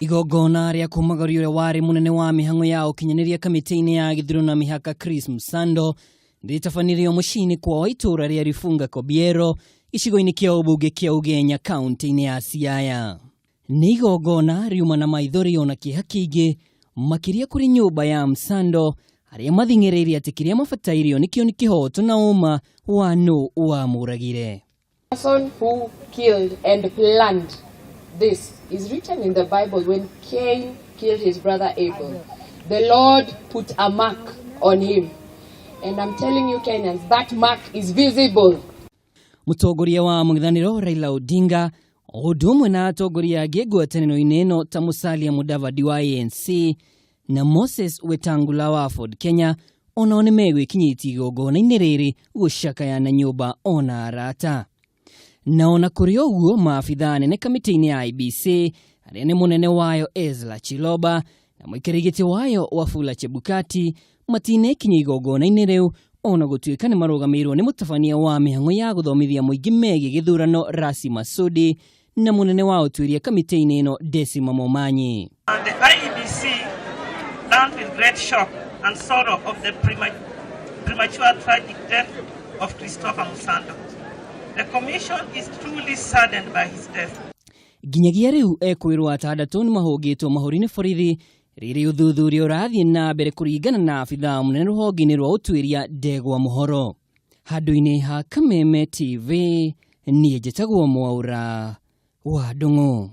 Igongona rĩa kũmagaria ũrĩa warĩ mũnene wa mĩhang'o ya ũkinyanĩria kamĩtĩ-inĩ ya gĩthurano na mĩhaka Chris Msando rĩtabanirio mũciĩ-inĩ kwao itũũra rĩa Rifunga Kobiero gĩcigo-inĩ kĩa ũmbunge kĩa Ugenya kaunti-inĩ ya Siaya. Nĩ igongona riuma na maithori ona kĩeha kĩingĩ makĩria kũrĩ nyũmba ya Msando arĩa mathing'ĩrĩirie atĩ kĩrĩa mabatairio nĩkĩo nĩ kĩhoto na ũma wa nũ wamũragire. Person who killed and planned this is written in the Bible when Cain killed his brother Abel. The Lord put a mark on him. And I'm telling you, Kenyans, that mark is visible. Mũtongoria wa mũng'ethanĩro Raila Odinga o ũndũ ũmwe na atongoria angĩ ngwatanĩro-inĩ ĩno ta Musalia Mudavadi wa ANC na Moses Wetangula wa Ford Kenya onao nĩ megwĩkinyĩtie igongona-inĩ rĩrĩ gũcakaya na nyũmba ona arata. Na ona kũrĩ ũguo, maabithaa anene kamĩtĩ-inĩ ya IEBC arĩa nĩ mũnene wayo Ezra Chiloba na mũikarĩri gĩtĩ wayo Wafula Chebukati matinekinya igongona-inĩ rĩu ona gũtuĩka nĩ marũgamĩirwo nĩ mũtabania wa mĩhang'o ya gũthomithia mũingĩ megiĩ gĩthurano Rasi Masudi na mũnene wa ũtuĩria kamĩtĩ-inĩ ĩno Desima Momanyi. The IEBC learned with great shock and sorrow of the premature tragic death of Christopher Msando. The Commission is truly saddened by his death. Nginyagia rĩu ekwĩrwo atandatũ nĩ mahũngĩtwo mahũri nĩ borithi rĩrĩ ũthuthuria ũrathiĩ na mbere kũringana na abithaa mũnene rũhonge-inĩ rwa ũtuĩria Ndegwa Mũhoro. Handũ-inĩ ha Kameme TV, niĩ njĩtagwo Mwaura wa Ndung'u.